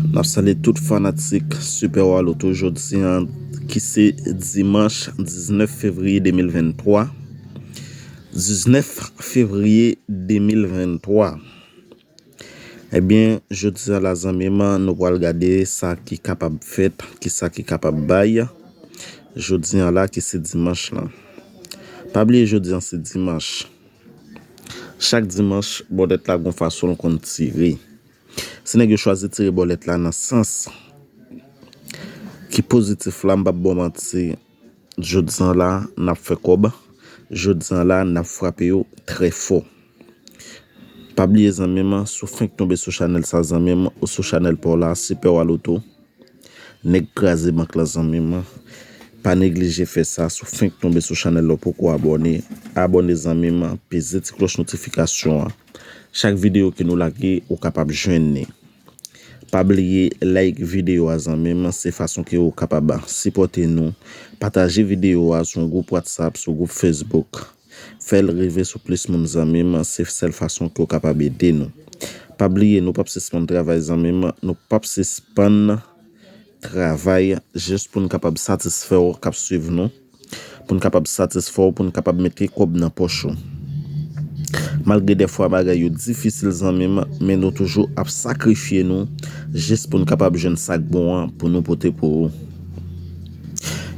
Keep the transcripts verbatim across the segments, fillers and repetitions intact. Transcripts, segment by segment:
N ap salye tout fanatik Super Wa Loto jodi an, ki se dimanch diznèf fevriye de mil venntwa. Diznèf fevriye de mil venntwa. Ebyen, jodi an la, zanmi m, nou pral gade sa ki kapab fèt, ki sa ki kapab bay. Jodi an la, ki se dimanch lan. Pa bliye, jodi an se dimanch. Chak dimanch, bòlèt la gon fason l konn tire. Si nèg yo chwazi tire bòlèt la nan sans ki pozitif la, m p ap ba w manti, jodi an la, n ap fè kòb. Jodi an la, n ap frape yo trè fò. Pa bliye, zanmi m, si w fenk tonbe sou chanèl sa, zanmi m, ou sou chanèl pa w la, Super Wa Loto. Nèg kraze bank la, zanmi m. Pa neglije fè sa, si w fenk tonbe sou chanèl la, w poko abòne, abòne, zanmi m, peze ti klòch notifikasyon an. Chak videyo ke nou lage, ou kapab jwenn li. Pa bliye like videyo a, zanmi m, se fason ke ou kapab sipòte nou. Pataje videyo a sou yon gwoup WhatsApp, sou gwoup Facebook. Fè l rive sou plis moun, zanmi m, se sèl fason ke w kapab ede nou. Pa bliye, nou p ap sispann travay, zanmi m, nou p ap sispann travay jis pou n kapab satisfè w k ap swiv nou, pou n kapab satisfè w, pou n kapab mete kòb nan pòch ou. Malgre dèfwa bagay yo difisil, zanmi m, men nou toujou ap sakrifye nou jis pou n kapab jwenn sa k bon an pou nou pote pou ou.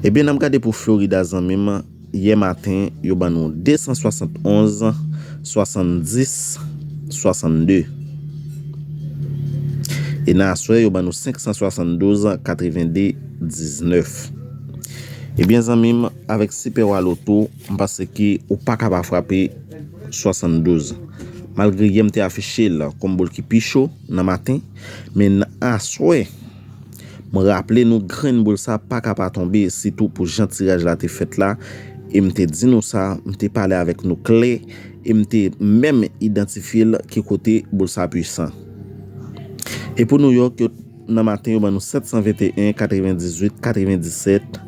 Ebyen, n ap gade pou Florida, zanmi m, yè maten, yo ban nou de san swasannonz, swasanndis, swasannde. E nan aswè, yo ban nou senk san swasanndouz, katrevende, diznèf. Ebyen, zanmi m, avèk Super Wa Loto, m panse ke ou pa ka pa frape swasanndouz. Malgre yè m te afiche l kòm boul ki pi cho nan maten, men nan aswè, m raple nou, grenn boul sa pa ka pa tonbe, sitou pou jan tiraj la te fèt la. E m te di nou sa, m te pale avèk nou klè, e m te menm idantifye l ki kote boul sa pwisan. E pou New York, yo, nan maten, yo ban nou sèt san venteyen, katrevendizuit, katrevendisèt,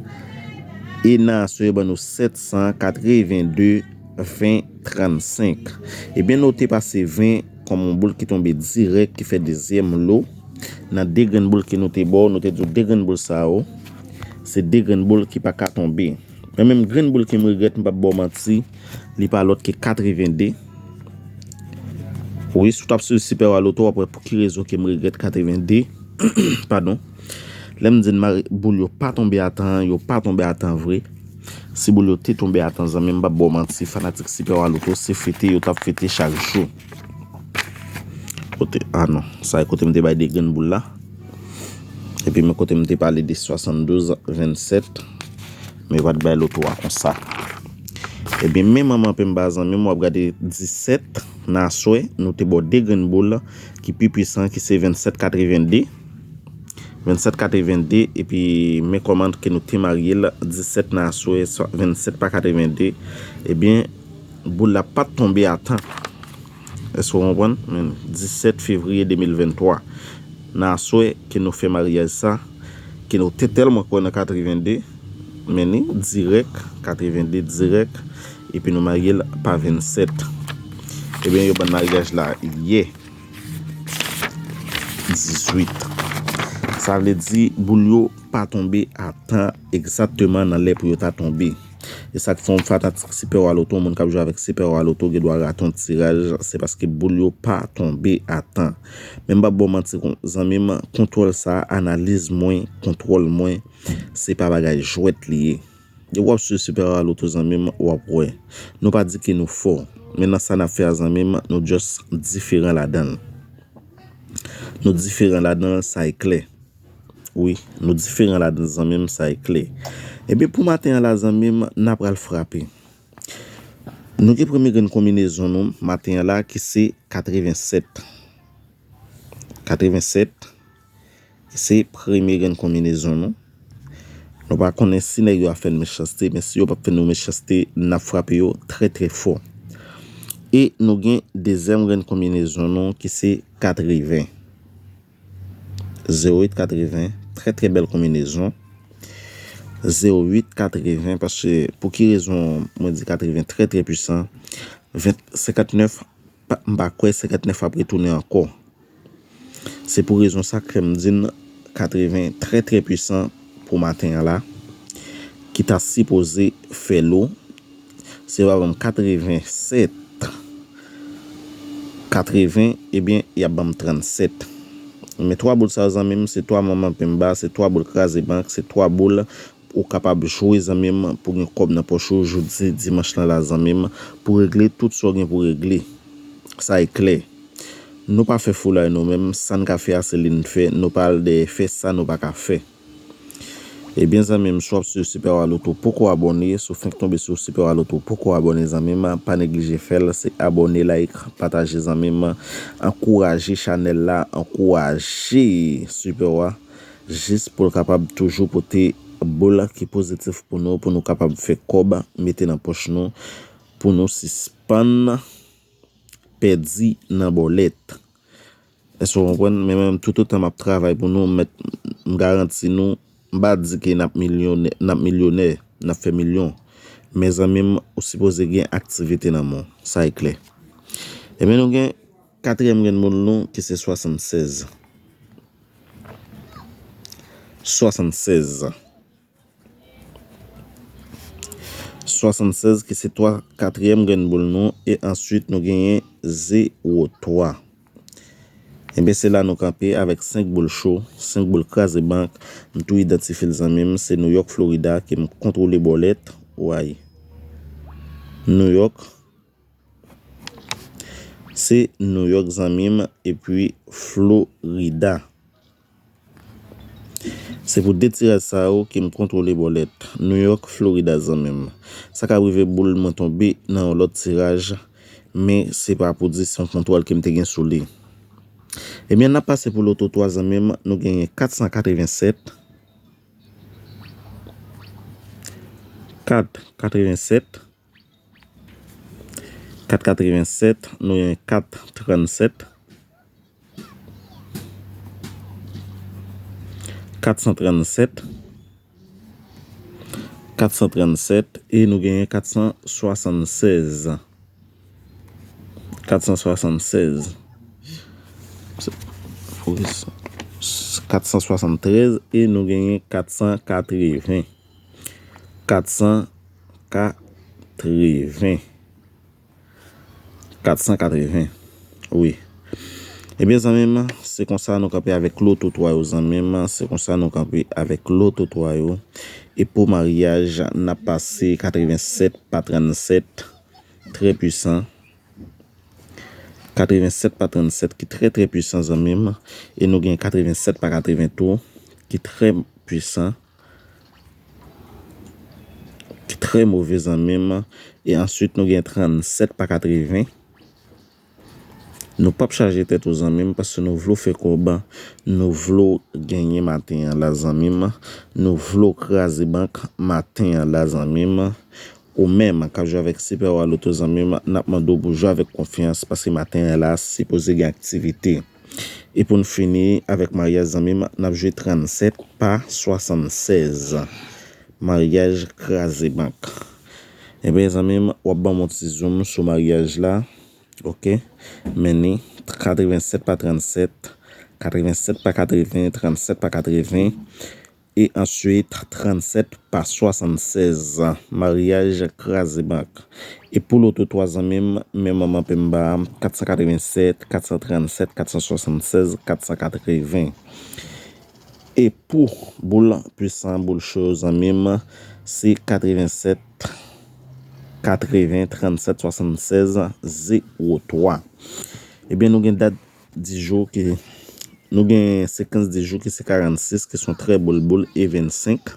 e nan aswè, yo ban nou sèt san katrevende, ven, trannsenk. Ebyen, nou te pase ven kòm yon boul ki tonbe dirèk, ki fè dezyèm lo. Nan de grenn boul ke nou te ba w, nou te di w de grenn boul sa yo, se de grenn boul ki pa ka tonbe. Men menm grenn boul ke m regrèt, m p ap ba w manti, li pa lòt ke katrevende. Wi, si w t ap swiv Super Wa Loto, w ap wè pou ki rezon ke m regrèt katrevende. Padon. Lè m di n mare boul yo pa tonbe a tan, yo pa tonbe a tan vre. Si boul yo te tonbe a tan, zanmi m, m p ap ba w manti, fanatik Super Wa Loto, se fete yo t ap fete chak jou. Kote, a non, sa e kote m te bay de grenn boul la. Epi men kote m te pale de swasanndouz, vennsèt, men yo pa t bay loto a konsa. Ebyen, men manman penba, zanmi m, w ap gade disèt nan aswè, nou te ba w de grenn boul ki pi pwisan, ki se vennsèt katrevende. Vennsèt katrevende, epi men kòman ke nou te marye l, disèt nan aswè, swa vennsèt pa katrevende. Ebyen, boul la pa t tonbe a tan. Èske w konprann? Men disèt fevriye de mil venntwa. Nan aswè ke nou fè maryaj sa, ke nou te tèlman kwè nan katrevende, men ni dirèk, katrevende dirèk, epi nou marye l pa vennsèt. Ebyen, yo ban maryaj la yè, dizuit. Sa vle di, boul yo pa tonbe a tan egzakteman nan lè pou yo ta tonbe. E sa k fè yon fanatik Super Wa Loto, yon moun k ap jwe avèk Super Wa Loto, gen dwa rate yon tiraj, se paske boul yo pa tonbe a tan. Men m p ap ba w manti, kon-, zanmi m, kontwòl sa, analiz mwen, kontwòl mwen, se pa bagay jwèt li ye. Depi w ap swiv Super Wa Loto, zanmi m, w ap wè. Nou pa di ke nou fò, men nan sa n ap fè a, zanmi m, nou just diferan ladan l. Nou diferan ladan l, sa e klè. Wi, nou diferan ladan, zanmi m, sa e klè. Ebyen, pou maten an la, zanmi m, n a pral frape. Nou gen premye grenn konbinezon nou maten an la, ki se katrevensèt. Katrevensèt, ki se premye grenn konbinezon nou. Nou pa konnen si nèg yo ap fè n mechanste, men si yo p ap fè nou mechanste, n ap frape yo trè, trè fò. E nou gen dezyèm grenn konbinezon nou, ki se katreven. Zewo uit katreven, trè, trè bèl konbinezon. Zewo uit katreven, paske pou ki rezon mwen di katreven trè, trè pwisan? Ven, senkantnèf, pa, m pa kwè senkantnèf ap retounen ankò. Se pou rezon sa k fè m di n katreven trè, trè pwisan pou maten an la, ki ta sipoze fè lo. Si yo pa ban m katreven sèt, katreven, ebyen, y ap ban m trannsèt. Men twa boul sa yo, zanmi m, se twa manman penmba, se twa boul kraze bank, se twa boul ou kapab jwe, zanmi m, pou gen kòb nan pòch ou jodi dimanch lan la, zanmi m, pou regle tout sa w gen pou regle. Sa e klè. Nou pa fè foulay nou menm, sa n ka fè a se li n fè, nou pa al dèyè fè sa nou pa ka fè. Ebyen, zanmi m, si w ap swiv Super Wa Lotto, poko abòne, si w fenk tonbe sou Super Wa Lotto, poko abòne, zanmi m, pa neglije fè l, se abòne, like, pataje, zanmi m, ankouraje chanèl la, ankouraje Super Wa, jis pou l kapab toujou pote boul ki pozitif pou nou, pou nou kapab fè kòb, mete nan pòch nou, pou nou sispann pèdi nan bòlèt. Èske w konprann? Men menm, toutotan m ap travay pou nou, m mèt, m garanti nou, m pa di ke n ap milyonè, n ap milyonè, n ap fè milyon. Men zanmi m, ou sipoze gen aktivite nan men w. Sa e klè. Ebyen, nou gen katriyèm grenn boul nou, ki se swasannsèz. Swasannsèz. Swasannsèz ki se twa, katriyèm grenn boul nou, e answit nou genyen zewo twa. Ebyen, se la nou kanpe avèk senk boul cho, senk boul kraze bank. M tou idantifye l, zanmi m, se New York, Florida, ke m kontwole bòlèt, way. New York, se New York, zanmi m, epi Florida. Se pou de tiraj sa yo ke m kontwole bòlèt. New York, Florida, zanmi m. Sa ka rive boul mwen tonbe nan yon lòt tiraj, men se pa pou di se yon kontwòl ke m te gen sou li. Ebyen, n ap pase pou loto twa, zanmi m, nou genyen kat san katreven sèt, kat katreven sèt, kat katreven sèt, nou genyen kat trann sèt, kat san trann sèt, kat san trann sèt, e nou genyen kat san swasann sèz. Kat san swasann sèz. Kat san swasann trèz, e nou genyen kat san katreven. Kat san katreven. Kat san katreven. Wi. Ebyen, zanmi m, se konsa nou kanpe avèk loto twa yo, zanmi m. Se konsa nou kanpe avèk loto twa yo. E pou maryaj, n ap pase katreven sèt pa trann sèt. Trè pwisan. Katreven sèt pa trann sèt ki trè, trè pwisan, zanmi m. E nou gen katreven sèt pa katreven tou, ki trè pwisan, ki trè move, zanmi m. E answit, nou gen trann sèt pa katreven. Nou p ap chaje tèt ou, zanmi m, paske nou vle w fè kòb, nou vle w genyen maten an la, zanmi m. Nou vle w kraze bank maten an la, zanmi m. Ou menm k ap jwe avèk Super Wa Lotto, zanmi m, n ap mande w pou jwe avèk konfyans, paske maten an la, sipoze gen aktivite. E pou n fini avèk maryaj, zanmi m, n ap jwe trann sèt pa swasann sèz. Maryaj kraze bank. Ebyen, zanmi m, w ap ban m yon ti zoom sou maryaj la. Oke. Men ni katreven sèt pa trann sèt, katreven sèt pa katreven, trann sèt pa katreven, e answit trann sèt pa swasann sèz. Maryaj kraze bank. E pou loto twa, zanmi m, men manman penmba, kat san katreven sèt, kat san trann sèt, kat san swasann sèz, kat san katreven. E pou boul pwisan, boul cho, zanmi m, se katreven sèt, katreven, trann sèt, swasann sèz, zewo twa. Ebyen, nou gen dat di jou ki, nou gen sekans di jou ki se karannsis, ki se yon trè bèl boul, e vennsenk.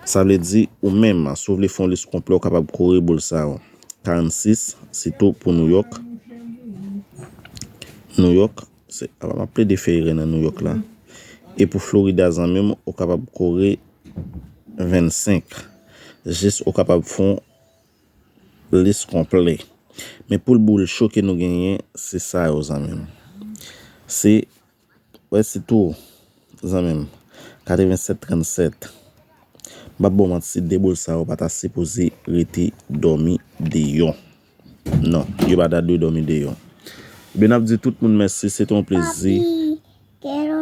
Sa vle di, ou menm, si w vle fè yon lis konplè, ou kapab kore boul sa yo. Karannsis, sitou pou Nouyòk. Nouyòk, se, m ap plede fè erè nan Nouyòk la. E pou Florida, zanmi m, ou kapab kore vennsenk. Jis ou kapab fè yon lis konplè. Men pou boul cho ke nou genyen, se sa yo, zanmi m. Se, wè, sitou, zanmi m, katreven sèt trann sèt. M p ap ba w manti, de boul sa yo pa ta sipoze rete dòmi deyò. Non, yo pa ta dwe dòmi deyò. Ebyen, n ap di tout moun mèsi, se te yon plezi.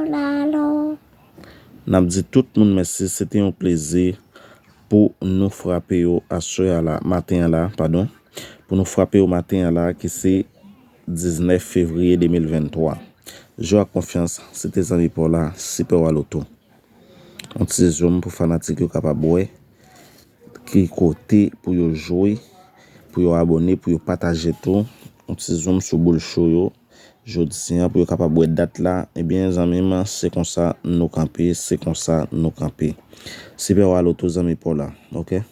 Lalo. N ap di tout moun mèsi. Se te yon plezi pou nou frape yo aswè a la, maten an la, padon. Pou nou frape yo maten an la, ki se diznèf fevriye de mil venntwa. Jwe ak konfyans, se te zanmi pa w la, Sipè Wa Loto. Yon ti zoom pou fanatik yo kapab wè ki kote pou yo jwe, pou yo abòne, pou yo pataje tou. Yon ti zoom sou boul cho yo. Jodi a, pou yo kapab wè dat la, ebyen, zanmi m, se konsa nou kanpe, se konsa nou kanpe. Sipè Wa Loto, zanmi pa w la, oke?